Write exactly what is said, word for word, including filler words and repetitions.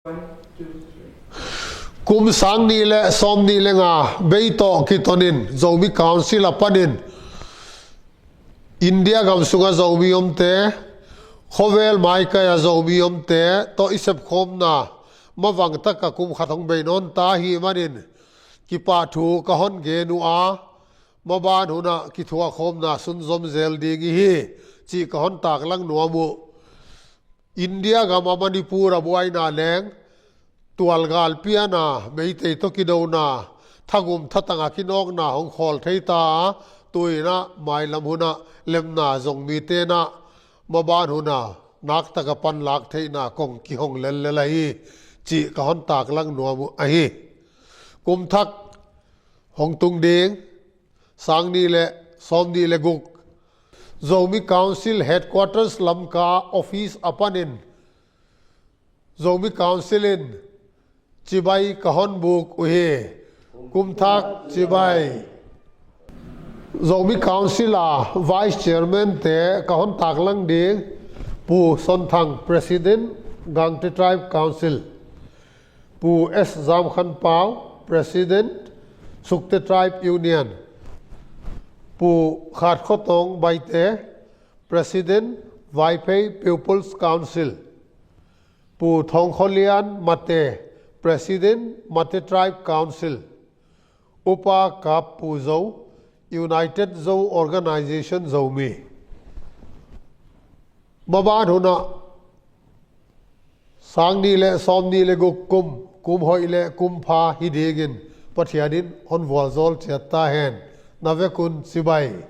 Kum sang nih le sawm nih le nga bei tawh kitonin Zomi Council a panin India gam sunga Zomi omte, khuavel maikai a Zomi omte tawh i sepkhawmna mavang taka kum khat hong bei nawn ta hi manin kipahthu ka hon gen uh a, maban hunah kithuahkhawmna sunzom zel ding i hi cih ka hon taklang nuam uh. India gama Manipur a buaina leng tualgal piana Meitei tawh kidona thagum thatanga kinawkna hong khawl thei ta a, tuinah mailam hunah lemna zong mitenah maban hunah naktaka panlak theihna kong kihong lellel ahi cih ka hon taklang nuam uh ahi. Kumthak hong tung ding sang nih le sawm nih le guk Zomi Council Headquarters Lamka office a panin Zomi Council in cibai ka hon buk uh hi. Kumthak cibai. Zomi Council a Vice Chairman te ka hon taklang ding, Pu Son Thang, President, Gangte Tribe Council, Pu S Zam Khan Pau, President, Sukte Tribe Union, Pu Khat Kho Tong Baite, President, Vaiphei People's Council, Pu Thong Kho Lian Mate, President, Mate Tribe Council, Upa Kap Pu Zo, United Zo Organization Zomi. Maban hunah sang nih le sawm nih le guk kum, kum hoih le kum pha hi dingin Pathian in hon vualzawl ciat ta hen. Na vekun cibai.